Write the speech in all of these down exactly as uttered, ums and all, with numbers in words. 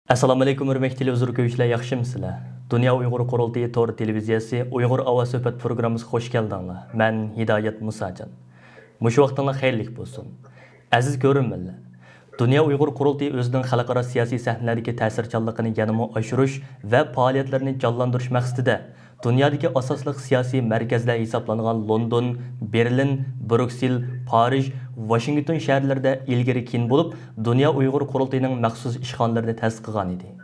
ئەسسالامۇئەلەيكۇم، ھۆرمەتلىك تېلېۋىزور كۆرگۈچىلەر، ياخشىمۇسىلەر؟ دۇنيا ئۇيغۇر قۇرۇلتىيى تور تېلېۋىزىيەسى ئۇيغۇر ئاۋاز سۆھبەت پروگراممىسىغا خوش كەلدىڭلار. مەن ھىدايەت مۇساجان. مۇشۇ ۋاقتىڭلار خەيرلىك بولسۇن. ئەزىز كۆرۈرمەنلەر، دۇنيا ئۇيغۇر قۇرۇلتىيى ئۆزىنىڭ خەلقئارا سىياسىي سەھنىلەردىكى تەسىرچانلىقىنى يەنىمۇ ئاشۇرۇش ۋە پائالىيەتلىرىنى جانلاندۇرۇش مەقسىتىدە دۇنيادىكى ئاساسلىق سىياسىي مەركەزلەر ھېسابلانغان لوندون، بېرلىن، بروكسېل، پارىژ، ۋاشىنگتون شەھەرلىرىدە ئىلگىرى-كېيىن بولۇپ، دۇنيا ئۇيغۇر قۇرۇلتىيىنىڭ مەخسۇس ئىشخانىلىرىنى تەسىس قىلغان ئىدى.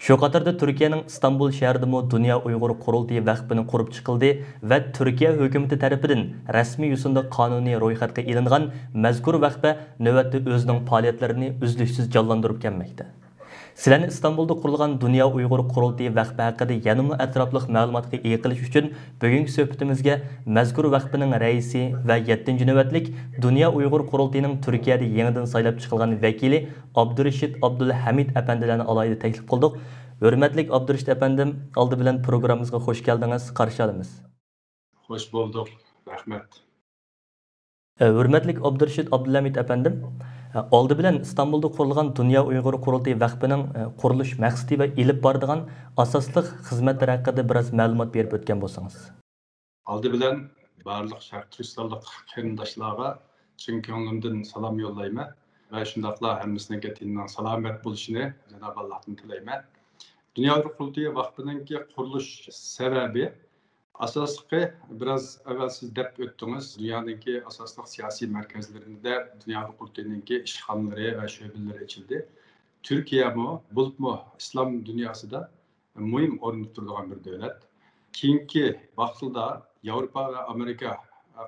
شۇ قاتاردا تۈركىيەنىڭ ئىستانبۇل شەھىرىدىمۇ دۇنيا ئۇيغۇر قۇرۇلتىيى ۋەقپىنى قۇرۇپ چىقىلدى ۋە تۈركىيە ھۆكۈمىتى تەرىپىدىن رەسمىي يوسۇندا قانۇنىي رويخەتكە ئېلىنغان مەزكۇر ۋەقپە نۆۋەتتە ئۆزىنىڭ پائالىيەتلىرىنى ئۈزلۈكسىز جانلاندۇرۇپ كەلمەكتە. سىلەرنى ئىستانبۇلدا قۇرۇلغان دۇنيا ئۇيغۇر قۇرۇلتىيى ۋەقپە ھەققىدە يەنىمۇ ئەتراپلىق مەلۇماتقا ئىگە قىلىش ئۈچۈن بۈگۈنكى سۆھبىتىمىزگە مەزكۇر ۋەقپىنىڭ رەئىسى ۋە يەتتىنچى نۆۋەتلىك دۇنيا ئۇيغۇر قۇرۇلتىيىنىڭ تۈركىيەدە يېڭىدىن سايلاپ چىقىلغان ۋەكىلى ئابدۇرېشىت ئابدۇلھەمىد ئەپەندىلەرنى ئالاھىدە تەكلىپ قىلدۇق. ھۆرمەتلىك ئابدۇرېشىت ئەپەندىم، ئالدى بىلەن پروگراممىمىزغا خوش كەلدىڭىز، قارشى ئالىمىز. خوش بولدۇق، رەھمەت. ئە، ھۆرمەتلىك ئابدۇرېشىت ئابدۇلھەمىد ئەپەندىم، ئە، ئالدى بىلەن ئىستانبۇلدا قۇرۇلغان دۇنيا ئۇيغۇر قۇرۇلتىيى ۋەقپىنىڭ، ئە، قۇرۇلۇش مەقسىتى ۋە ئېلىپ بارىدىغان ئاساسلىق خىزمەتلىرى ھەققىدە بىراز مەلۇمات بېرىپ ئۆتكەن بولسىڭىز. ئالدى بىلەن بارلىق شەرقىي تۈركىستانلىق قېرىنداشلارغا چىن كۆڭلۈمدىن سالام يوللايمەن ۋە شۇنداقلا ھەممىسىنىڭكى تېنىنىڭ سالامەت بولۇشىنى جانابى ئاللاھتىن تىلەيمەن. دۇنيا ئۇيغۇر قۇرۇلتىيى ۋەقپىنىڭكى قۇرۇلۇش سەۋەبى، ئاساسلىقى، بىراز ئەۋۋەل سىز دەپ ئۆتتىڭىز، دۇنيانىڭكى ئاساسلىق سىياسىي مەركەزلىرىدە دۇنيا ئۇيغۇر قۇرۇلتىيىنىڭكى ئىشخانىلىرى ۋە شۆبىلىرى ئېچىلدى. تۈركىيەمۇ، بولۇپمۇ ئىسلام دۇنياسىدا مۇھىم ئورۇندا تۇرىدىغان بىر دۆلەت. كېيىنكى ۋاقىتلاردا ياۋروپا ۋە ئامېرىكا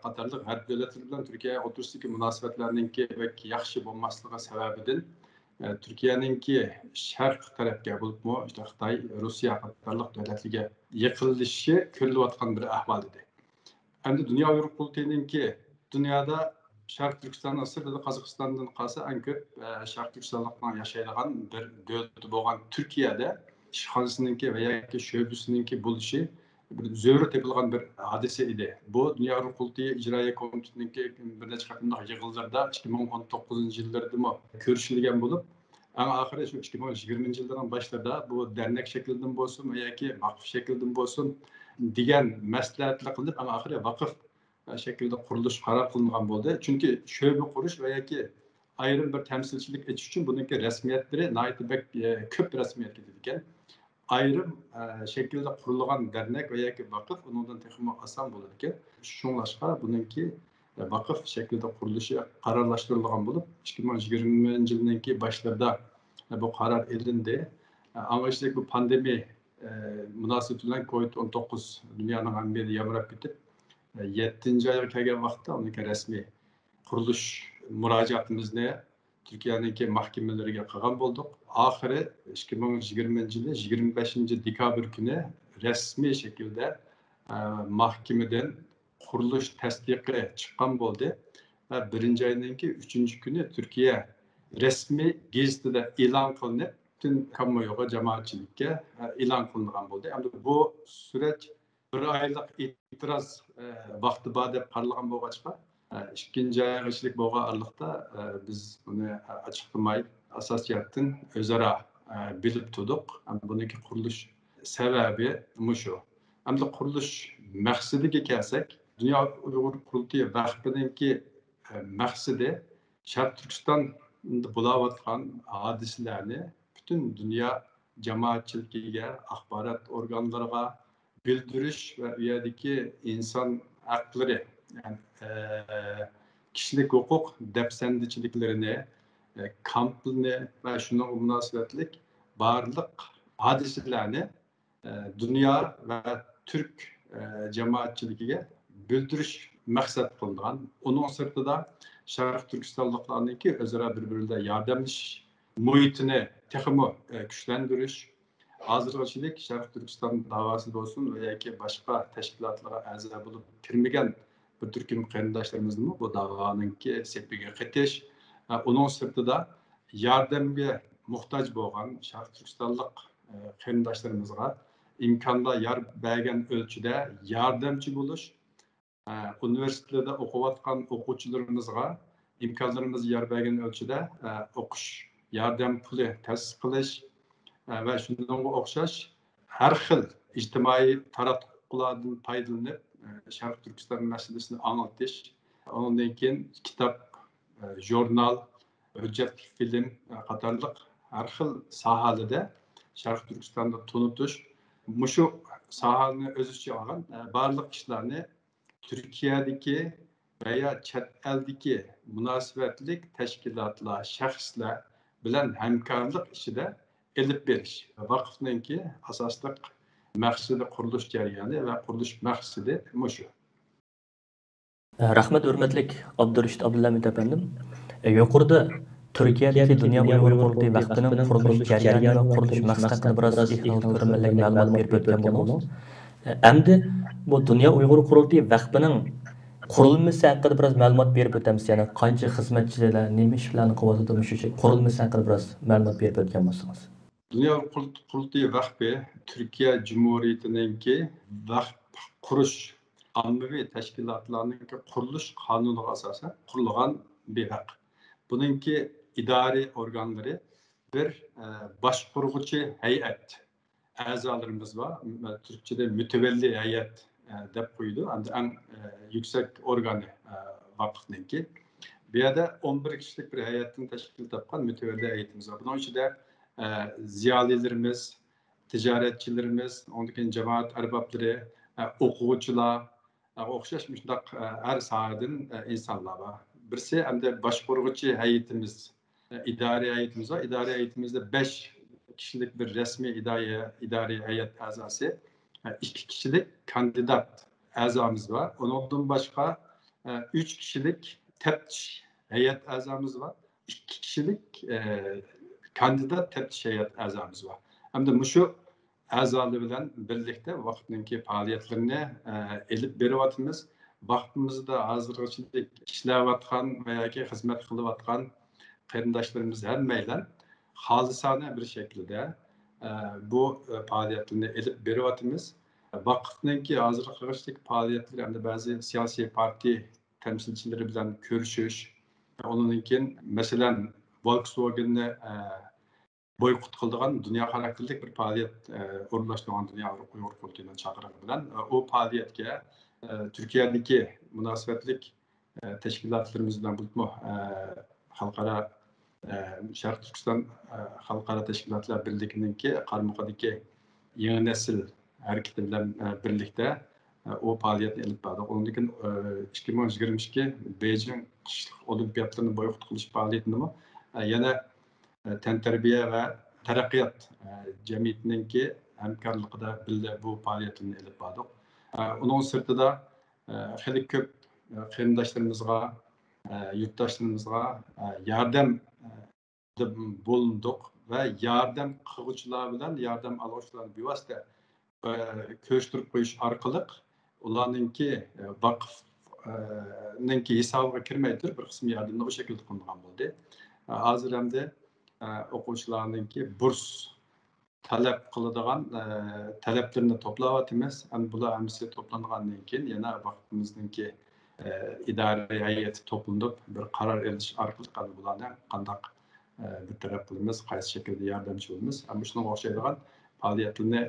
قاتارلىق غەرب دۆلەتلىرى بىلەن تۈركىيە ئوتتۇرىسىدىكى مۇناسىۋەتلەرنىڭكى بەك ياخشى بولماسلىقى سەۋەبىدىن، ئە، تۈركىيەنىڭكى شەرق تەرەپكە، بولۇپمۇ ئىشتە خىتاي، روسىيە قاتارلىق دۆلەتلەرگە يېقىنلىشىشى كۆرۈلۈۋاتقان بىر ئەھۋال ئىدى. ئەمدى دۇنيا ئۇيغۇر قۇرۇلتىيىنىڭكى دۇنيادا شەرقىي تۈركىستاننىڭ سىرتىدا، قازاقىستاندىن قالسا، ئەڭ كۆپ، ئە، شەرقىي تۈركىستانلىقنىڭ ياشايدىغان بىر دۆلىتى بولغان تۈركىيەدە ئىشخانىسىنىڭكى ۋە ياكى شۆبىسىنىڭكى بولۇشى بىر زۆرۈر تېپىلغان بىر ھادىسە ئىدى. بۇ دۇنيا ئۇيغۇر قۇرۇلتىيى ئىجرائىيە كومىتېتىنىڭكى بىر نەچچە قېتىملىق يىغىنلىرىدا ئىككى مىڭ ئون توققۇزىنچى يىللىرىدىمۇ كۆرۈشۈلگەن بولۇپ، ئەڭ ئاخىرى شۇ ئىككى مىڭ يىگىرمىنچى يىللارنىڭ باشلىرىدا بۇ دەرنەك شەكلىدىن بولسۇن ۋە ياكى ۋاقىپ شەكلىدىن بولسۇن دېگەن مەسلىھەتلەر قىلىنىپ، ئەڭ ئاخىرى ۋاقىپ شەكلىدە قۇرۇلۇش قارار قىلىنغان بولدى. چۈنكى شۆبە قۇرۇش ۋە ياكى ئايرىم بىر تەمسىلچىلىك ئېچىش ئۈچۈن بۇنىڭكى رەسمىيەتلىرى ناھايىتى بەك، ئە، كۆپ رەسمىيەت كېتىدىكەن. ئايرىم، ئە، شەكىلدە قۇرۇلغان دەرنەك ۋە ياكى ۋاقىپ ئۇنىڭدىن تېخىمۇ ئاسان بولىدىكەن. شۇڭلاشقا بۇنىڭكى، ئە، ۋاقىپ شەكلىدە قۇرۇلۇشى قارارلاشتۇرۇلغان بولۇپ، ئىككى مىڭ يىگىرمىنچى يىلنىڭكى باشلىرىدا، ئە، بۇ قارار ئېلىندى. ئە، ئاڭلىشىدەك بۇ پاندېمىيە، ئە، مۇناسىۋىتى بىلەن كوۋىد ئون توققۇز دۇنيانىڭ ھەممە يېرىدە يامراپ كېتىپ، ئە، يەتتىنچى ئايغا كەلگەن ۋاقىتتا ئۇنىڭكى رەسمىي قۇرۇلۇش مۇراجىئاتىمىزنى تۈركىيەنىڭكى مەھكىمىلىرىگە قىلغان بولدۇق. ئاخىرى ئىككى مىڭ يىگىرمىنچى يىلى يىگىرمە بەشىنچى دېكابىر كۈنى رەسمىي شەكىلدە، ئە، مەھكىمىدىن قۇرۇلۇش تەستىقى چىققان بولدى. ۋە بىرىنچى ئاينىڭكى ئۈچىنچى كۈنى تۈركىيە رەسمىي گېزىتىدە ئېلان قىلىنىپ، پۈتۈن كاممىيوغا، جامائەتچىلىككە، ئە، ئېلان قىلىنغان بولدى. ئەمدى بۇ سۈرەت بىر ئايلىق ئېتىراز، ئە، ۋاقتى بار دەپ قارالغان بولغاچقا، ئە، ئىككىنچى ئايغا چىلىك بولغان ئارىلىقتا، ئە، بىز بۇنى ئاچىقلىماي، ئاساسىي جەھەتتىن ئۆزئارا، ئە، بىلىپ تۇردۇق. ئەمدى بۇنىڭكى قۇرۇلۇش سەۋەبى مۇشۇ. ئەمدى قۇرۇلۇش مەقسىتىگە كەلسەك، دۇنيا ئۇيغۇر قۇرۇلتىيى ۋەقپىنىڭكى، ئە، مەقسىتى شەرقىي تۈركىستاندا بولاۋاتقان ھادىسىلەرنى پۈتۈن دۇنيا جامائەتچىلىكىگە، ئاخبارات ئورگانلىرىغا بىلدۈرۈش ۋە ئۇ يەردىكى ئىنسان ھەقلىرى، يەنى، ئە، كىشىلىك ھوقۇق دەپسەندىچىلىكلىرىنى، ئە، كامپلىرىنى ۋە شۇنىڭغا مۇناسىۋەتلىك بارلىق ھادىسىلەرنى، ئە، دۇنيا ۋە تۈرك، ئە، جامائەتچىلىكىگە بىلدۈرۈش مەقسەت قىلىنغان. ئۇنىڭ سىرتىدا شەرقىي تۈركىستانلىقلارنىڭكى ئۆزئارا بىر-بىرىدە ياردەملىشىش مۇھىتىنى تېخىمۇ، ئە، كۈچلەندۈرۈش، ھازىرغىچىلىك شەرقىي تۈركىستان داۋاسى بولسۇن ۋە ياكى باشقا تەشكىلاتلارغا ئەزا بولۇپ كىرمىگەن بىر تۈركۈم قېرىنداشلىرىمىزنىمۇ بۇ داۋانىڭكى سېپىگە قېتىش، ئە، ئۇنىڭ سىرتىدا ياردەمگە موھتاج بولغان شەرقىي تۈركىستانلىق، ئە، قېرىنداشلىرىمىزغا ئىمكانلار يار بەرگەن ئۆلچىدە ياردەمچى بولۇش، ئە، ئۇنىۋېرسىتېتلاردا ئوقۇۋاتقان ئوقۇغۇچىلىرىمىزغا ئىمكانلىرىمىز يار بەرگەن ئۆلچىدە، ئە، ئوقۇش ياردەم پۇلى تەسىس قىلىش، ۋە شۇنىڭغا ئوخشاش ھەر خىل ئىجتىمائىي تاراتقۇلاردىن پايدىلىنىپ، شەرقىي تۈركىستان مەسىلىسىنى ئاڭلىتىش، ئۇنىڭدىن كېيىن كىتاب، ژۇرنال، ھۆججەتلىك فىلىم قاتارلىق ھەر خىل ساھەلەردە شەرقىي تۈركىستاننى تونۇتۇش، مۇشۇ ساھەنى ئۆز ئىچىگە ئالغان بارلىق ئىشلارنى تۈركىيەدىكى ۋە يا چەت ئەلدىكى مۇناسىۋەتلىك تەشكىلاتلار، شەخسلەر بىلەن ھەمكارلىق ئىچىدە ئېلىپ بېرىش ۋاقىفنىڭكى ئاساسلىق مەقسىتى، قۇرۇلۇش جەريانى ۋە قۇرۇلۇش مەقسىتى مۇشۇ. رەھمەت، ھۆرمەتلىك ئابدۇرېشىت ئابدۇلھەمىت ئەپەندىم. يۇقىرىدا تۈركىيەدىكى دۇنيا ئۇيغۇر قۇرۇلتىيى ۋەقپىنىڭ قۇرۇلۇش جەريانى ۋە قۇرۇلۇش مەقسىتى ھەققىدە بىراز ئېكران كۆرۈرمەنلەرگە مەلۇمات بېرىپ ئۆتكەن بولدۇڭىز. ئەمدى بۇ دۇنيا ئۇيغۇر قۇرۇلتىيى ۋەقپىنىڭ قۇرۇلمىسى ھەققىدە بىراز مەلۇمات بېرىپ ئۆتەمسىز؟ يەنى قانچە خىزمەتچىلەر، نېمە ئىشلارنى قىلىۋاتىدۇ، مۇشۇ قۇرۇلمىسى ھەققىدە بىراز مەلۇمات بېرىپ ئۆتكەن بولسىڭىز. دۇنيا قۇرۇلتىيى ۋەقپى تۈركىيە جۇمھۇرىيىتىنىڭكى ۋەقىپ قۇرۇش، ئاممىۋى تەشكىلاتلارنىڭكى قۇرۇلۇش قانۇنىغا ئاساسەن قۇرۇلغان بىر ۋەقىپ. بۇنىڭكى ئىدارىي ئورگانلىرى بىر باشقۇرغۇچى ھەيئەت، ئەزالىرىمىز بار. تۈركچىدە مۇتەۋەللى ھەيئەت دەپ قويىدۇ. ئەمدى ئەڭ يۈكسەك ئورگانى ۋاقىفنىڭكى. بۇ يەردە ئون بىر كىشىلىك بىر ھەيئەتتىن تەشكىل تاپقان مۇتەۋەللى ھەيئىتىمىز بار. بۇنىڭ ئىچىدە زىيالىيلىرىمىز، تىجارەتچىلىرىمىز، ئۇنىڭدىن كېيىن جامائەت ئەربابلىرى، ئوقۇغۇچىلار، ئوخشاش مۇشۇنداق ھەر ساھەدىن ئىنسانلار بار. بىرسى ئەمدى باشقۇرغۇچى ھەيئىتىمىز، ئىدارىي ھەيئىتىمىز بار. ئىدارىي ھەيئىتىمىزدە بەش كىشىلىك بىر رەسمىي ئىدارىي، ئىدارىي ھەيئەت ئەزاسى، ئىككى كىشىلىك كاندىدات ئەزامىز بار. ئۇنىڭدىن باشقا ئۈچ كىشىلىك تەپتىش ھەيئەت ئەزامىز بار. ئىككى كىشىلىك كاندىدات تەپتىش ھەيئەت ئەزامىز بار. ئەمدى مۇشۇ ئەزالىرى بىلەن بىرلىكتە ۋاقىپنىڭكى پائالىيەتلىرىنى ئېلىپ بېرىۋاتىمىز. ۋاقىپىمىزدا ھازىرغىچىلىك ئىشلەۋاتقان ۋە ياكى خىزمەت قىلىۋاتقان قېرىنداشلىرىمىز ھەممەيلەن خالىسانە بىر شەكىلدە بۇ پائالىيەتلەرنى ئېلىپ بېرىۋاتىمىز. ۋاقىپنىڭكى ھازىرغىچىلىك پائالىيەتلىرى ئەمدى بەزى سىياسىي پارتىيە تەمسىلچىلىرى بىلەن كۆرۈشۈش، ئۇنىڭدىن كېيىن مەسىلەن ۋولكسۋاگېننى بويكوت قىلىدىغان دۇنيا خاراكتېرلىك بىر پائالىيەت ئورۇنلاشتۇرغان دۇنيا ئۇيغۇر قۇرۇلتىيىنىڭ چاقىرىقى بىلەن ئۇ پائالىيەتكە تۈركىيەدىكى مۇناسىۋەتلىك تەشكىلاتلىرىمىز بىلەن بولۇپمۇ خەلقئارا شەرقىي تۈركىستان خەلقئارا تەشكىلاتلار بىرلىكىنىڭكى قارمىقىدىكى يېڭى نەسىل ھەرىكىتى بىلەن بىرلىكتە ئۇ پائالىيەتنى ئېلىپ باردۇق. ئۇنىڭدىن كېيىن ئىككى مىڭ يىگىرمە ئىككى بېيجىڭ قىشلىق ئولىمپىياتلىرىنى بويكوت قىلىش پائالىيىتىنىمۇ يەنە تەنتەربىيە ۋە تەرەققىيات جەمئىيىتىنىڭكى ھەمكارلىقىدا بىللە بۇ پائالىيەتلەرنى ئېلىپ باردۇق. ئۇنىڭ سىرتىدا خېلى كۆپ قېرىنداشلىرىمىزغا، يۇرتداشلىرىمىزغا ياردەم بولۇندۇق ۋە ياردەم قىلغۇچىلار بىلەن ياردەم ئالغۇچىلارنى بىۋاسىتە كۆرۈشتۈرۈپ قويۇش ئارقىلىق ئۇلارنىڭكى ۋاقىفنىڭكى ھېسابىغا كىرمەي تۇرۇپ بىر قىسىم ياردەملەر ئۇ شەكىلدە قىلىنغان بولدى. ھازىر ئەمدى ئوقۇغۇچىلارنىڭكى بۇرس تەلەپ قىلىدىغان تەلەپلىرىنى توپلاۋاتىمىز. ئەمدى بۇلار ھەممىسى توپلانغاندىن كېيىن يەنە ۋاقىپىمىزنىڭكى ئىدارىي ھەيئىتى توپلىنىپ بىر قارار ئېلىش ئارقىلىق ئەمدى بۇلارنى قانداق بىر تەرەپ قىلىمىز، قايسى شەكىلدە ياردەمچى بولىمىز، مۇشۇنىڭغا ئوخشايدىغان پائالىيەتلەرنى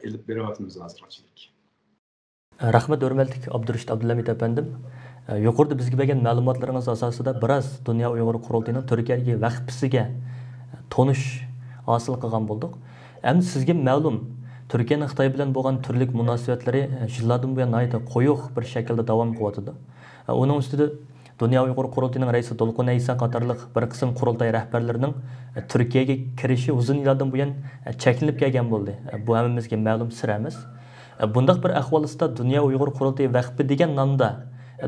ئېلىپ بېرىۋاتىمىز ھازىرغىچىلىك. رەھمەت، ھۆرمەتلىك ئابدۇرېشىت ئابدۇلھەمىت ئەپەندىم. يۇقىرىدا بىزگە بەرگەن مەلۇماتلىرىڭىز ئاساسىدا بىراز دۇنيا ئۇيغۇر قۇرۇلتىيىنىڭ تۈركىيەدىكى ۋەقپىسىگە تونۇش ھاسىل قىلغان بولدۇق. ئەمدى سىزگە مەلۇم، تۈركىيەنىڭ خىتاي بىلەن بولغان تۈرلۈك مۇناسىۋەتلىرى يىللاردىن بۇيان ناھايىتى قويۇق بىر شەكىلدە داۋام قىلىۋاتىدۇ. ئۇنىڭ ئۈستىدە دۇنيا ئۇيغۇر قۇرۇلتىيىنىڭ رەئىسى دولقۇن ئەيسا قاتارلىق بىر قىسىم قۇرۇلتاي رەھبەرلىرىنىڭ تۈركىيەگە كىرىشى ئۇزۇن يىللاردىن بۇيان چەكلىنىپ كەلگەن بولدى. بۇ ھەممىمىزگە مەلۇم سىر ئەمەس. بۇنداق بىر ئەھۋال ئاستىدا دۇنيا ئۇيغۇر قۇرۇلتىيى ۋەقپى دېگەن نامدا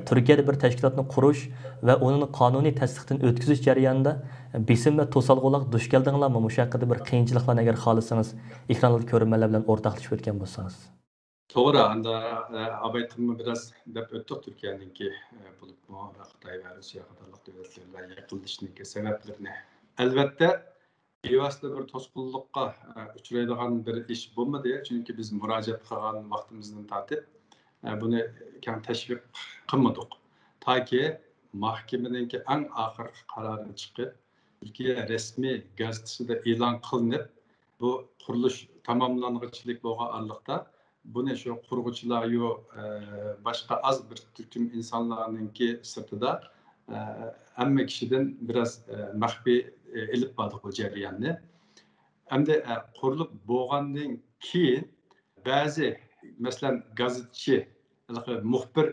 تۈركىيەدە بىر تەشكىلاتنى قۇرۇش ۋە ئۇنى قانۇنىي تەستىقتىن ئۆتكۈزۈش جەريانىدا بېسىم ۋە توسالغۇلارغا دۇچ كەلدىڭلارمۇ؟ مۇشۇ ھەققىدە بىر قىيىنچىلىقلارنى ئەگەر خالىسىڭىز، ئېكراندا كۆرۈرمەنلەر بىلەن ئورتاقلىشىپ ئۆتكەن بولسىڭىز. توغرا، ئاندا ئابايتىنمۇ بىراز دەپ ئۆتتۇق تۈركىيەنىڭكى بولۇپمۇ خىتاي ۋە روسىيە قاتارلىق دۆلەتلەر بىلەن يېقىنلىشىشنىڭكى سەۋەبلىرىنى. ئەلۋەتتە، بىۋاسىتە بىر توسقۇنلۇققا ئۇچرايدىغان بىر ئىش بولمىدى، چۈنكى بىز مۇراجىئەت قىلغان ۋاقتىمىزدىن تارتىپ بۇنى كەڭ تەشۋىق قىلمىدۇق. تاكى مەھكىمىنىڭكى ئەڭ ئاخىرقى قارارى چىقىپ، تۈركىيە رەسمىي گازېتىسىدە ئېلان قىلىنىپ، بۇ قۇرۇلۇش تاماملانغۇچىلىك بولغان ئارىلىقتا بۇنى شۇ قۇرغۇچىلار يو، ئە، باشقا ئاز بىر تۈركۈم ئىنسانلارنىڭكى سىرتىدا، ئە، ھەممە كىشىدىن بىراز، ئە، مەخپىي، ئە، ئېلىپ باردۇق بۇ جەرياننى. ئەمدى، ئە، قۇرۇلۇپ بولغاندىن كېيىن بەزى، مەسىلەن، گازېتچى، ھېلىقى مۇخبىر،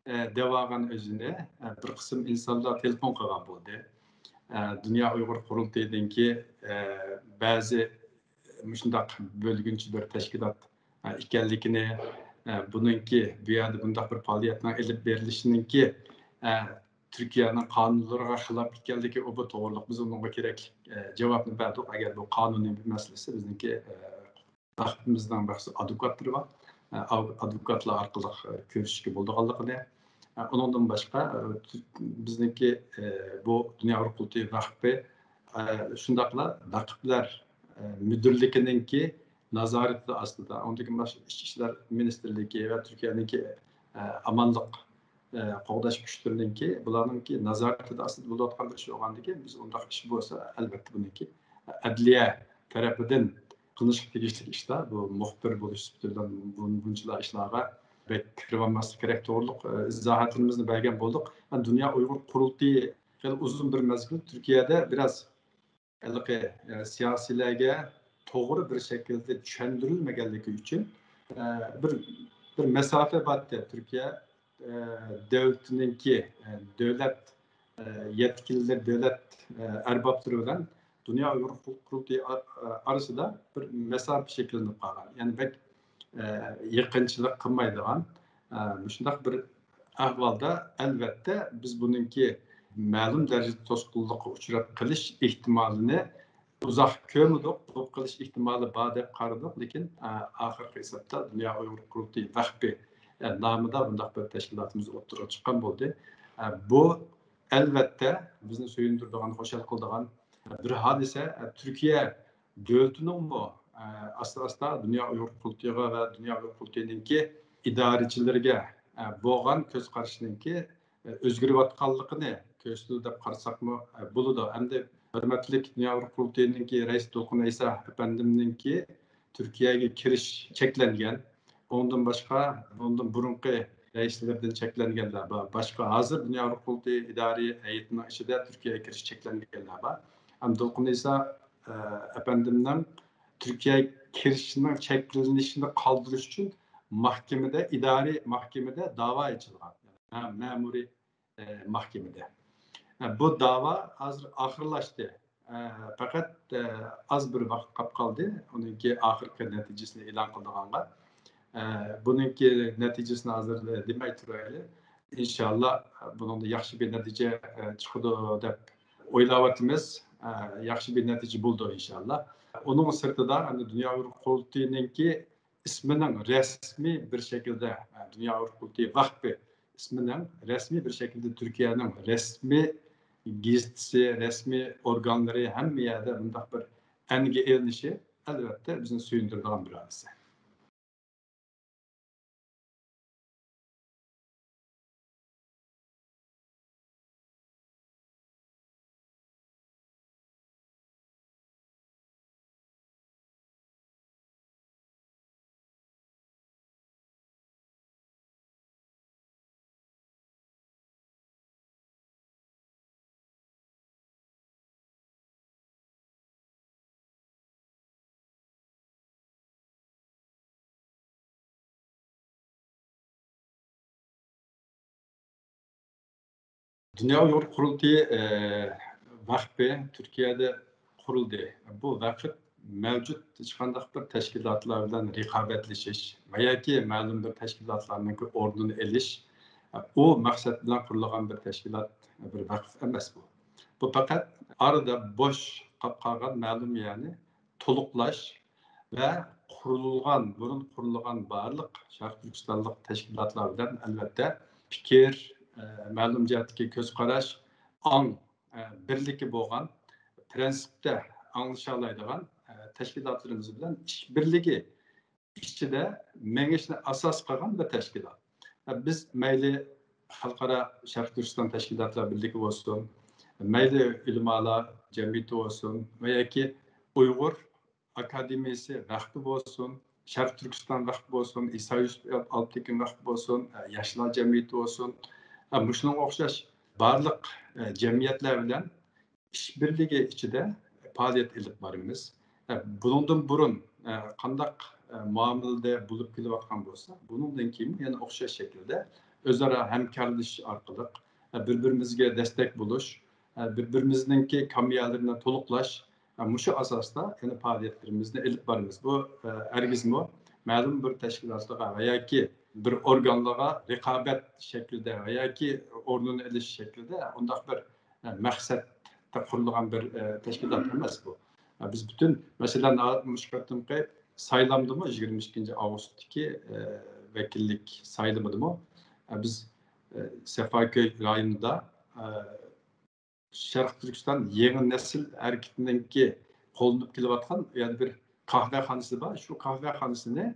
ئە، دەۋالغان ئۆزىنى، ئە، بىر قىسىم ئىنسانلار تېلېفون قىلغان بولدى. ئە، دۇنيا ئۇيغۇر قۇرۇلتىيىدىنكى، ئە، بەزى مۇشۇنداق بۆلگۈنچى بىر تەشكىلات، ئە، ئىكەنلىكىنى، ئە، بۇنىڭكى بۇ يەردە بۇنداق بىر پائالىيەتنىڭ ئېلىپ بېرىلىشىنىڭكى، ئە، تۈركىيەنىڭ قانۇنلىرىغا خىلاپ ئىكەنلىكى، ئۇ بۇ توغرىلىق بىز ئۇنىڭغا كېرەكلىك، ئە، جاۋابنى بەردۇق. ئەگەر بۇ قانۇنىي بىر مەسىلىسى بىزنىڭكى، ئە، بىزنىڭ مەخسۇس ئادۋوكاتلىرى بار. ئە، ئاۋ-، ئادۋوكاتلار ئارقىلىق، ئە، كۆرۈشۈشكە بولىدىغانلىقىنى، ئە، ئۇنىڭدىن باشقا، ئە، تۈ-، بىزنىڭكى، ئە، بۇ دۇنيا ئۇيغۇر قۇرۇلتىيى ۋەقپى، ئە، شۇنداقلا رەقىبلەر، ئە، مۇدىرلىكىنىڭكى نازارىتى ئاستىدا، ئۇنىڭدىن كېيىن باشقا ئىچكى ئىشلار مىنىستىرلىكى ۋە تۈركىيەنىڭكى، ئە، ئامانلىق، ئە، قوغداش كۈچلىرىنىڭكى، بۇلارنىڭكى نازارىتىدە ئاستىدا بولۇۋاتقان بىر ئىش بولغاندىكىن، بىز ئۇنداق ئىش بولسا، ئەلۋەتتە بۇنىڭكى ئەدلىيە تەرىپىدىن قىلىنىشقا تېگىشلىك ئىشلار، بۇ مۇخبىر بولۇش سۈپىتى بىلەن بۇ-، بۇنچىلا ئىشلارغا بەك كىرىۋالماسلىق كېرەك توغرۇلۇق، ئە، ئىزاھاتلىرىمىزنى بەرگەن بولدۇق. دۇنيا ئۇيغۇر قۇرۇلتىيى خېلى ئۇزۇن بىر مەزگىل تۈركىيەدە بىراز ھېلىقى، ئە، سىياسىيلەرگە توغرا بىر شەكىلدە چۈشەندۈرۈلمىگەنلىكى ئۈچۈن، ئە، بىر، بىر مەسافە بارتى. تۈركىيە، ئە، دۆلىتىنىڭكى، ئە، دۆلەت، ئە، يەتكىلىرى، دۆلەت، ئە، ئەربابلىرى بىلەن دۇنيا ئۇيغۇر قۇرۇلتىيى ئا-، ئە، ئارىسىدا بىر مەسافە شەكىللىنىپ قالغان. يەنى بەك، ئە، يېقىنچىلىق قىلمايدىغان، ئە، مۇشۇنداق بىر ئەھۋالدا، ئەلۋەتتە، بىز بۇنىڭكى مەلۇم دەرىجىدە توسقۇنلۇققا ئۇچراپ قېلىش ئېھتىمالىنى ئۇزاق كۆرمىدۇق. بولۇپ قېلىش ئېھتىمالى بار دەپ قارىدۇق، لېكىن، ئە، ئاخىرقى ھېسابتا دۇنيا ئۇيغۇر قۇرۇلتىيى ۋەقپى، ئە، نامىدا بۇنداق بىر تەشكىلاتىمىز ئوتتۇرىغا چىققان بولدى. ئە، بۇ، ئەلۋەتتە، بىزنى سۆيۈندۈرىدىغان، خۇشال قىلىدىغان، ئە، بىر ھادىسە. ئە، تۈركىيە دۆلىتىنىڭمۇ، ئە، ئاستا-ئاستا دۇنيا ئۇيغۇر قۇرۇلتىيىغا ۋە دۇنيا ئۇيغۇر قۇرۇلتىيىنىڭكى ئىدارىچىلىرىگە، ئە، بولغان كۆز قارىشىنىڭكى، ئە، ئۆزگىرىۋاتقانلىقىنى كۆرسىتىدۇ دەپ قارىساقمۇ، ئە، بولىدۇ. ئەمدى ھۆرمەتلىك دۇنيا ئۇيغۇر قۇرۇلتىيىنىڭكى رەئىسى دولقۇن ئەيسا ئەپەندىمنىڭكى تۈركىيەگە كىرىش چەكلەنگەن. ئۇنىڭدىن باشقا، بۇنىڭدىن بۇرۇنقى رەئىسلىرىدىن چەكلەنگەنلەر بار. باشقا ھازىر دۇنيا ئۇيغۇر قۇرۇلتىيى ئىدارىي ھەيئىتىنىڭ ئىچىدە تۈركىيەگە كىرىش چەكلەنگەنلەر بار. ئەمدى دولقۇن ئەيسا، ئە، ئەپەندىمنىڭ تۈركىيەگە كىرىشىنىڭ چەكلىنىشىنى قالدۇرۇش ئۈچۈن مەھكىمىدە، ئىدارىي مەھكىمىدە داۋا ئېچىلغان. مە-، مەمۇرىي، ئە، مەھكىمىدە. ئە، بۇ داۋا ھازىر ئاخىرلاشتى. ئە، پەقەت، ئە، ئاز بىر ۋاقىت قاپ قالدى. ئۇنىڭكى ئاخىرقى نەتىجىسىنى ئېلان قىلىدىغانغا. ئە، بۇنىڭكى نەتىجىسىنى ھازىر، ئە، دېمەي تۇرايلى. ئىنشاللا، بۇنىڭدا ياخشى بىر نەتىجە، ئە، چىقىدۇ دەپ ئويلاۋاتىمىز. ئە، ياخشى بىر نەتىجە بولىدۇ ئىنشاللا. ئۇنىڭ سىرتىدا، ئەمدى دۇنيا ئۇيغۇر قۇرۇلتىيىنىڭكى ئىسمىنىڭ رەسمىي بىر شەكىلدە، ئە، دۇنيا ئۇيغۇر قۇرۇلتىيى ۋەقپى ئىسمىنىڭ رەسمىي بىر شەكىلدە تۈركىيەنىڭ رەسمىي گېزىتىسى، رەسمىي ئورگانلىرى ھەممە يەردە بۇنداق بىر ئەنگە ئېلىنىشى، ئەلۋەتتە، بىزنى سۆيۈندۈرىدىغان بىر ھادىسە. دۇنيا ئۇيغۇر قۇرۇلتىيى، ئە، ۋەقپى تۈركىيەدە قۇرۇلدى. بۇ ۋەقىپ مەۋجۇت ھېچقانداق بىر تەشكىلاتلار بىلەن رىقابەتلىشىش ۋە ياكى مەلۇم بىر تەشكىلاتلارنىڭكى ئورنىنى ئېلىش، ئۇ مەقسەت بىلەن قۇرۇلغان بىر تەشكىلات، بىر ۋەقىپ ئەمەس بۇ. بۇ پەقەت ئارىدا بوش قاپ قالغان مەلۇم يەرنى تولۇقلاش ۋە قۇرۇلغان، بۇرۇن قۇرۇلغان بارلىق شەرقىي تۈركىستانلىق تەشكىلاتلار بىلەن، ئەلۋەتتە، پىكىر، ئە، مەلۇم جەھەتتىكى كۆز قاراش، ئاڭ، ئە، بىرلىكى بولغان، پىرىنسىپتە ئاڭلىشالايدىغان، ئە، تەشكىلاتلىرىمىز بىلەن ئىش بىرلىكى ئىچىدە مېڭىشنى ئاساس قىلغان بىر تەشكىلات. بىز مەيلى خەلقئارا شەرقىي تۈركىستان تەشكىلاتلار بىرلىكى بولسۇن، مەيلى ئۆلىمالار جەمئىيىتى بولسۇن ۋە ياكى ئۇيغۇر ئاكادېمىيىسى ۋەقپى بولسۇن، شەرقىي تۈركىستان ۋەقپى بولسۇن، ئىسا يۈسۈپ ئالپتېكىن ۋەقپى بولسۇن، ياشلار جەمئىيىتى بولسۇن، مۇشۇنىڭغا ئوخشاش بارلىق جەمئىيەتلەر بىلەن ئىشبىرلىكى ئىچىدە پائالىيەت ئېلىپ بارىمىز. بۇنىڭدىن بۇرۇن قانداق مۇئامىلىدە بولۇپ كېلىۋاتقان بولسا، بۇنىڭدىن كېيىن يەنە ئوخشاش شەكىلدە ئۆزئارا ھەمكارلىشىش ئارقىلىق بىر-بىرىمىزگە دەستەك بولۇش، بىر-بىرىمىزنىڭكى كامىيالىرىنى تولۇقلاش، مۇشۇ ئاساستا يەنە پائالىيەتلىرىمىزنى ئېلىپ بارىمىز. بۇ ھەرگىزمۇ مەلۇم بىر تەشكىلاتلارغا ۋە ياكى بىر ئورگانلارغا رىقابەت شەكلىدە ۋە ياكى ئورنىنى ئېلىش شەكلىدە ئۇنداق بىر مەقسەتتە قۇرۇلغان بىر تەشكىلات ئەمەس بۇ. بىز پۈتۈن، مەسىلەن، مۇشۇ قېتىمقى سايلامدىمۇ، يىگىرمە ئىككىنچى ئاۋغۇستتىكى ۋەكىللىك سايلىمىدىمۇ بىز سەفاكۆي رايونىدا شەرقىي تۈركىستان يېڭى نەسىل ھەرىكىتىنىڭكى قوللىنىپ كېلىۋاتقان يەنە بىر قەھۋەخانىسى بار. شۇ قەھۋەخانىسىنى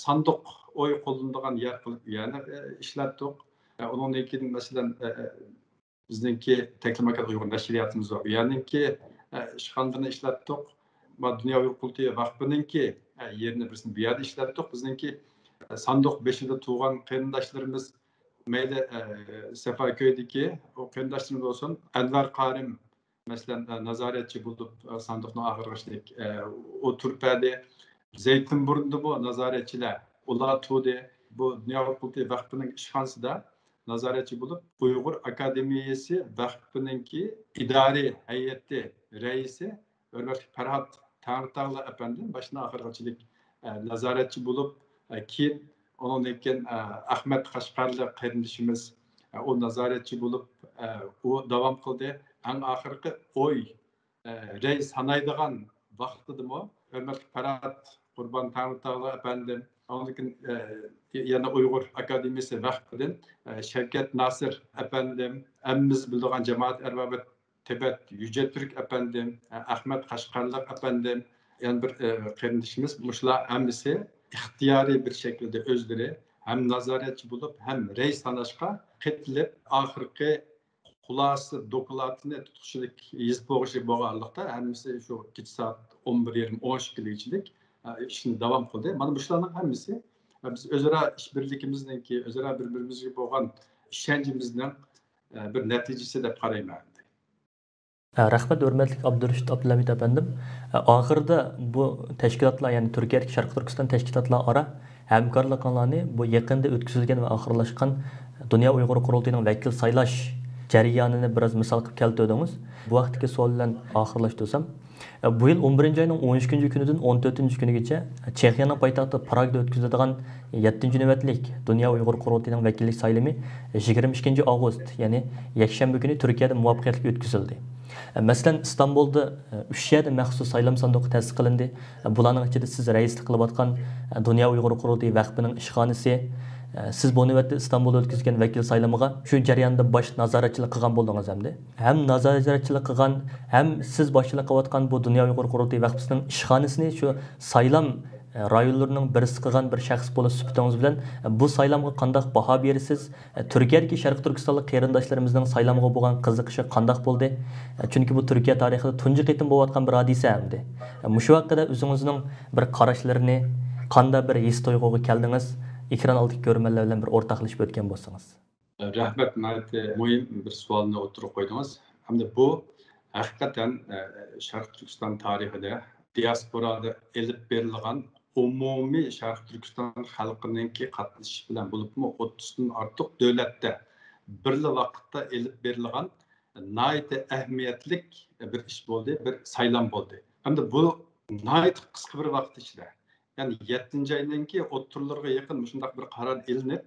ساندۇق ئوي قوللىنىدىغان يەر قىلىپ يەنە ئىشلەتتۇق. ئۇنىڭدىن كېيىن، مەسىلەن، بىزنىڭكى تەكلىماكان ئۇيغۇر نەشرىياتىمىز بار، بۇ يەرنىڭكى ئىشخانىلىرىنى ئىشلەتتۇق. دۇنيا ئۇيغۇر قۇرۇلتىيى ۋەقپىنىڭكى يېرىنى بىرسىنى بۇ يەردە ئىشلەتتۇق. بىزنىڭكى ساندۇق بېشىدا تۇغان قېرىنداشلىرىمىز، مەيلى سەفاكۆيدىكى ئۇ قېرىنداشلىرىمىز بولسۇن، ئەنۋەر قارىم، مەسىلەن، نازارەتچى بولۇپ ساندۇقنىڭ ئاخىرغىچىلىك ئۇ تۇرۇپ بەردى. زەيتىنبۇرۇندىمۇ نازارەتچىلەر ئۇلار تۇردى. بۇ دۇنيا ئۇيغۇر قۇرۇلتىيى ۋەقپىنىڭ ئىشخانىسىدا نازارەتچى بولۇپ، ئۇيغۇر ئاكادېمىيەسى ۋەقپىنىڭكى ئىدارىي ھەيئىتى رەئىسى ھۆرمەتلىك پەرھات تەڭرىتاغلى ئەپەندىم باشتىن ئاخىرغىچىلىك نازارەتچى بولۇپ، كېيىن ئۇنىڭدىن كېيىن ئەخمەت قەشقەرلىك قېرىندىشىمىز ئۇ نازارەتچى بولۇپ ئۇ داۋام قىلدى. ئەڭ ئاخىرقى ئوي رەي سانايدىغان ۋاقتىدىمۇ ھۆرمەتلىك پەرھات قۇربان تەڭرىتاغلى ئەپەندىم، ئاندىن كېيىن يەنە ئۇيغۇر ئاكادېمىيەسى ۋەقپىدىن شەۋكەت ناسىر ئەپەندىم، ھەممىمىز بىلىدىغان جامائەت ئەربابى تىبەت يۈجەتۈرك ئەپەندىم، ئەخمەت قەشقەرلىق ئەپەندىم، يەنە بىر قېرىندىشىمىز، مۇشۇلار ھەممىسى ئىختىيارىي بىر شەكىلدە ئۆزلىرى ھەم نازارەتچى بولۇپ، ھەم رەي ساناشقا قېتىلىپ، ئاخىرقى خۇلاسە دوكلاتىنى تۇتقۇچىلىك يېزىپ بولغۇچى بولغانلىقتا، ھەممىسى شۇ كېچە سائەت ئون بىر يېرىم، ئون ئىككىگىچىلىك ئىشنى داۋام قىلدى. مانا مۇشۇلارنىڭ ھەممىسى بىز ئۆزئارا ئىشبىرلىكىمىزنىڭكى، ئۆزئارا بىر-بىرىمىزگە بولغان ئىشەنچىمىزنىڭ بىر نەتىجىسى دەپ قارايمەن ئەمدى. رەھمەت، ھۆرمەتلىك ئابدۇرېشىت ئابدۇلھەمىت ئەپەندىم. ئاخىرىدا بۇ تەشكىلاتلار، يەنى تۈركىيەدىكى شەرقىي تۈركىستان تەشكىلاتلار ئارا ھەمكارلىقىڭلارنى بۇ يېقىندا ئۆتكۈزۈلگەن ۋە ئاخىرلاشقان دۇنيا ئۇيغۇر قۇرۇلتىيىنىڭ ۋەكىل سايلاش جەريانىنى بىراز مىسال قىلىپ كەلتۈردىڭىز. بۇ ھەقتىكى سوئال بىلەن ئاخىرلاشتۇرسام، بۇ يىل ئون بىرىنچى ئاينىڭ ئون ئۈچىنچى كۈنىدىن ئون تۆتىنچى كۈنىگىچە چېخىيەنىڭ پايتەختى پراگدا ئۆتكۈزۈلىدىغان يەتتىنچى نۆۋەتلىك دۇنيا ئۇيغۇر قۇرۇلتىيىنىڭ ۋەكىللىك سايلىمى يىگىرمە ئىككىنچى ئاۋغۇست، يەنى يەكشەنبە كۈنى تۈركىيەدە مۇۋەپپەقىيەتلىك ئۆتكۈزۈلدى. مەسىلەن، ئىستانبۇلدا ئۈچ يەردە مەخسۇس سايلام ساندۇقى تەسىس قىلىندى. بۇلارنىڭ ئىچىدە سىز رەئىسلىك قىلىۋاتقان دۇنيا ئۇيغۇر قۇرۇلتىيى ۋەقپىنىڭ ئىشخانىسى، سىز بۇ نۆۋەتتە ئىستانبۇلدا ئۆتكۈزگەن ۋەكىل سايلىمىغا شۇ جەرياندا باش نازارەتچىلىك قىلغان بولدىڭىز ئەمدى. ھەم نازارەتچىلىك قىلغان، ھەم سىز باشچىلىق قىلىۋاتقان بۇ دۇنيا ئۇيغۇر قۇرۇلتىيى ۋەقپىسىنىڭ ئىشخانىسىنى شۇ سايلام رايونلىرىنىڭ بىرسى قىلغان بىر شەخس بولۇش سۈپىتىڭىز بىلەن بۇ سايلامغا قانداق باھا بېرىسىز؟ تۈركىيەدىكى شەرقىي تۈركىستانلىق قېرىنداشلىرىمىزنىڭ سايلامغا بولغان قىزىقىشى قانداق بولدى؟ چۈنكى بۇ تۈركىيە تارىخىدا تۇنجى قېتىم بولۇۋاتقان بىر ھادىسە ئەمدى. مۇشۇ ھەققىدە ئۆزىڭىزنىڭ بىر قاراشلىرىنى، قانداق بىر ھېس تۇيغۇغا كەلدىڭىز؟ ئېكران ئالدىدىكى كۆرۈرمەنلەر بىلەن بىر ئورتاقلىشىپ ئۆتكەن بولسىڭىز. رەھمەت، ناھايىتى مۇھىم بىر سوئالنى ئوتتۇرىغا قويدىڭىز. ئەمدى بۇ ھەقىقەتەن شەرقىي تۈركىستان تارىخىدا دىياسپورادا ئېلىپ بېرىلغان ئومۇمىي شەرقىي تۈركىستان خەلقىنىڭكى قاتنىشىشى بىلەن، بولۇپمۇ ئوتتۇزدىن ئارتۇق دۆلەتتە بىرلا ۋاقىتتا ئېلىپ بېرىلغان ناھايىتى ئەھمىيەتلىك بىر ئىش بولدى، بىر سايلام بولدى. ئەمدى بۇ ناھايىتى قىسقا بىر ۋاقىت ئىچىدە، يەنى يەتتىنچى ئاينىڭكى ئوتتۇرىلىرىغا يېقىن مۇشۇنداق بىر قارار ئېلىنىپ،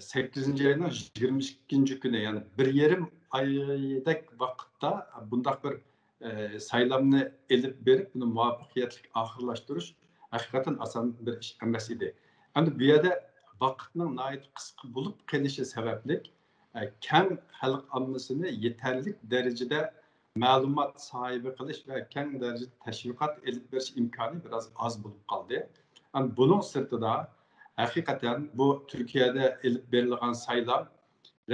سەككىزىنچى ئاينىڭ يىگىرمە ئىككىنچى كۈنى، يەنى بىر يېرىم ئايدەك ۋاقىتتا بۇنداق بىر سايلامنى ئېلىپ بېرىپ، بۇنى مۇۋەپپەقىيەتلىك ئاخىرلاشتۇرۇش ھەقىقەتەن ئاسان بىر ئىش ئەمەس ئىدى. ئەمدى بۇ يەردە ۋاقىتنىڭ ناھايىتى قىسقا بولۇپ قېلىشى سەۋەبلىك، كەڭ خەلق ئاممىسىنى يېتەرلىك دەرىجىدە مەلۇمات ساھىبى قىلىش ۋە كەڭ دەرىجىدە تەشۋىقات ئېلىپ بېرىش ئىمكانى بىراز ئاز بولۇپ قالدى. ئەمما بۇنىڭ سىرتىدا، ھەقىقەتەن بۇ تۈركىيەدە ئېلىپ بېرىلغان سايلام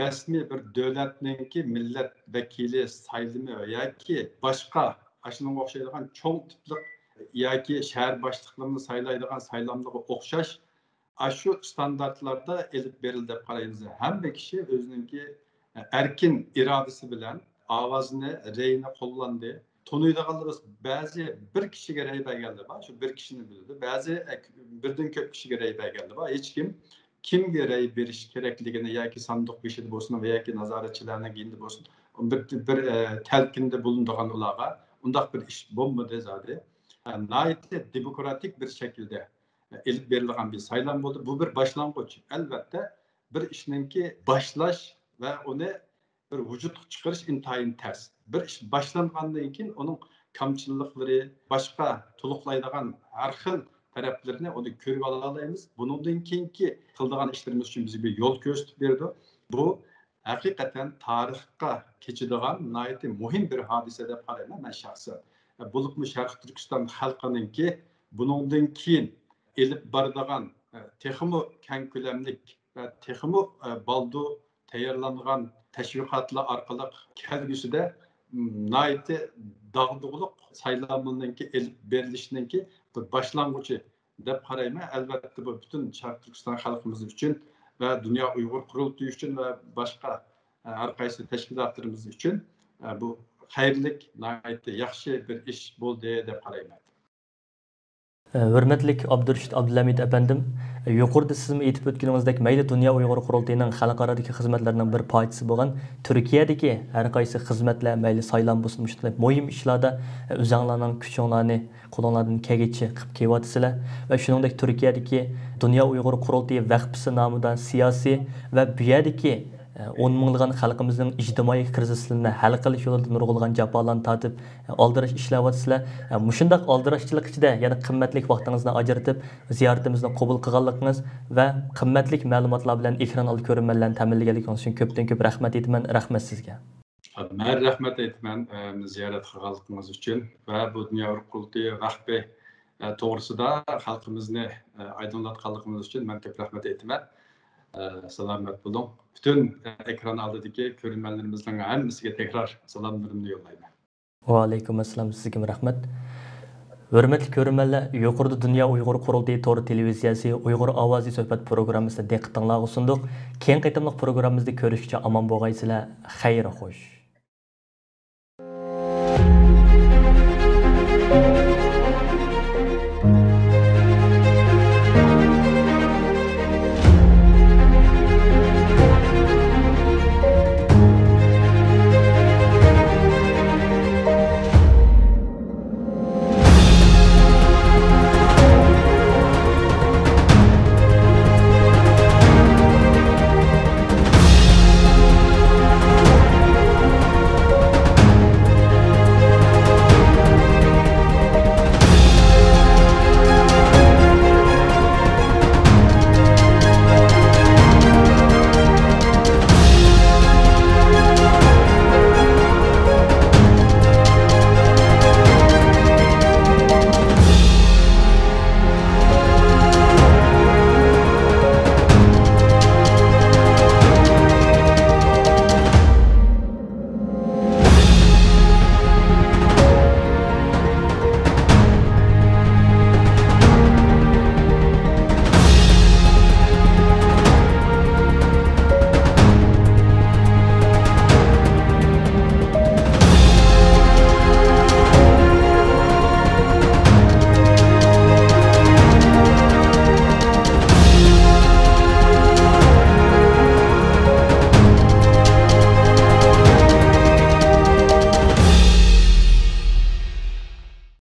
رەسمىي بىر دۆلەتنىڭكى مىللەت ۋەكىلى سايلىمى ياكى باشقا ئاشۇنىڭغا ئوخشايدىغان چوڭ تىپلىق ياكى شەھەر باشلىقلىرىنى سايلايدىغان سايلاملىرىغا ئوخشاش، ئاشۇ ئىستاندارتلاردا ئېلىپ بېرىلدى دەپ قارايمىز. ھەممە كىشى ئۆزىنىڭكى ئەركىن ئىرادىسى بىلەن ئاۋازىنى، رەينى قوللاندى. تونۇيدىغانلىرىمىز بەزى بىر كىشىگە رەي بەرگەنلەر بار، شۇ بىر كىشىنى بىلىدۇ. بەزى، ئە، بىردىن كۆپ كىشىگە رەي بەرگەنلەر بار. ھېچكىم كىمگە رەي بېرىش كېرەكلىكىنى ياكى ساندۇق بېشىدا بولسۇن ۋە ياكى نازارەتچىلەرنىڭ يېنىدا بولسۇن، بىر، بىر، ئە، تەلقىندە بولۇنىدىغان ئۇلارغا ئۇنداق بىر ئىش بولمىدى زادى. ئە، ناھايىتى دېموكراتىك بىر شەكىلدە ئېلىپ بېرىلغان بىر سايلام بولدى. بۇ بىر باشلانغۇچ. ئەلۋەتتە، بىر ئىشنىڭكى باشلاش ۋە ئۇنى بىر ۋۇجۇدقا چىقىرىش ئىنتايىن تەس. بىر ئىش باشلانغاندىن كېيىن ئۇنىڭ كامچىللىقلىرى، باشقا تولۇقلايدىغان ھەر خىل تەرەپلىرىنى ئۇنى كۆرۈپ ئالالايمىز. بۇنىڭدىن كېيىنكى قىلىدىغان ئىشلىرىمىز ئۈچۈن بىزگە بىر يول كۆرسىتىپ بېرىدۇ. بۇ ھەقىقەتەن تارىخقا كېچىدىغان ناھايىتى مۇھىم بىر ھادىسە دەپ قارايمەن مەن شەخسەن. بولۇپمۇ شەرقىي تۈركىستان خەلقىنىڭكى بۇنىڭدىن كېيىن ئېلىپ بارىدىغان، تېخىمۇ كەڭ كۆلەملىك ۋە تېخىمۇ، بالدۇر تەييارلانغان تەشۋىقاتلار ئارقىلىق كەلگۈسىدە، م، ناھايىتى داغدۇغىلىق سايلامنىڭكى ئېلىپ بېرىلىشىنىڭكى بىر باشلانغۇچى دەپ قارايمەن. ئەلۋەتتە، بۇ پۈتۈن شەرقىي تۈركىستان خەلقىمىز ئۈچۈن ۋە دۇنيا ئۇيغۇر قۇرۇلتىيى ئۈچۈن ۋە باشقا، ئە، ھەر قايسى تەشكىلاتلىرىمىز ئۈچۈن، ئە، بۇ خەيرلىك، ناھايىتى ياخشى بىر ئىش بولدى دەپ قارايمەن. ھۆرمەتلىك ئابدۇرېشىت ئابدۇلھەمىد ئەپەندىم، يۇقىرىدا سىزمۇ ئېيتىپ ئۆتكىنىڭىزدەك، مەيلى دۇنيا ئۇيغۇر قۇرۇلتىيىنىڭ خەلقئارادىكى خىزمەتلىرىنىڭ بىر پارچىسى بولغان تۈركىيەدىكى ھەر قايسى خىزمەتلەر، مەيلى سايلام بولسۇن، مۇشۇنداق مۇھىم ئىشلاردا ئۆزەڭلارنىڭ كۈچۈڭلارنى قولۇڭلاردىن كەلگىچە قىلىپ كېلىۋاتىسىلەر. ۋە شۇنىڭدەك تۈركىيەدىكى دۇنيا ئۇيغۇر قۇرۇلتىيى ۋەقپىسى نامىدا سىياسىي ۋە بۇ يەردىكى ئون مىڭلىغان خەلقىمىزنىڭ ئىجتىمائىي كىرىزىسلىرىنى ھەل قىلىش يولىدا نۇرغۇنلىغان جاپالارنى تارتىپ، ئالدىراش ئىشلەۋاتىسىلەر. مۇشۇنداق ئالدىراشچىلىق ئىچىدە يەنە قىممەتلىك ۋاقتىڭىزنى ئاجرىتىپ، زىيارىتىمىزنى قوبۇل قىلغانلىقىڭىز ۋە قىممەتلىك مەلۇماتلار بىلەن ئېكران ئالدى كۆرۈرمەنلەرنى تەمىنلىگەنلىكىڭىز ئۈچۈن كۆپتىن كۆپ رەھمەت ئېيتىمەن. رەھمەت سىزگە. مەن رەھمەت ئېيتىمەن، ئە، زىيارەت قىلغانلىقىڭىز ئۈچۈن ۋە بۇ دۇنيا ئۇيغۇر قۇرۇلتىيى ۋەقپى، ئە، توغرىسىدا خەلقىمىزنى، ئە، ئايدىڭلاتقانلىقىڭىز ئۈچۈن مەن كۆپ رەھمەت ئېيتىمەن. ئە، سالامەت بولۇڭ. پۈتۈن، ئە، ئېكران ئالدىدىكى كۆرۈرمەنلىرىمىزنىڭ ھەممىسىگە تەكرار سالاملىرىمنى يوللايمەن. ۋەئەلەيكۇم ئەسسالام، سىزگىمۇ رەھمەت. ھۆرمەتلىك كۆرۈرمەنلەر، يۇقىرىدا دۇنيا ئۇيغۇر قۇرۇلتىيى تور تېلېۋىزىيەسى ئۇيغۇر ئاۋازى سۆھبەت پروگراممىسىنى دىققىتىڭلارغا سۇندۇق. كېيىنكى قېتىملىق پروگراممىمىزدا كۆرۈشكىچە ئامان بولغايسىلەر. خەير خوش.